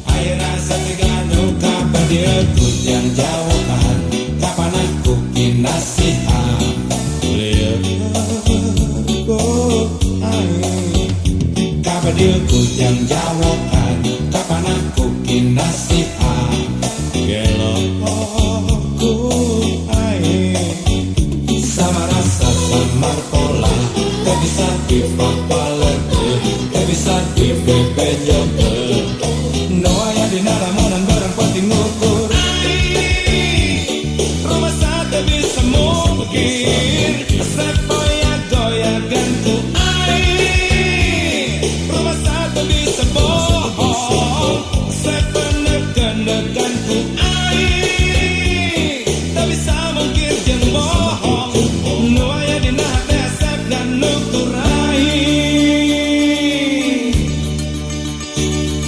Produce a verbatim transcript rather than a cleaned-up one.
Ai rasa tegano kapadial kujang jauhan, kapanan kukin nasihat. Leo, ai. Kapadial kujang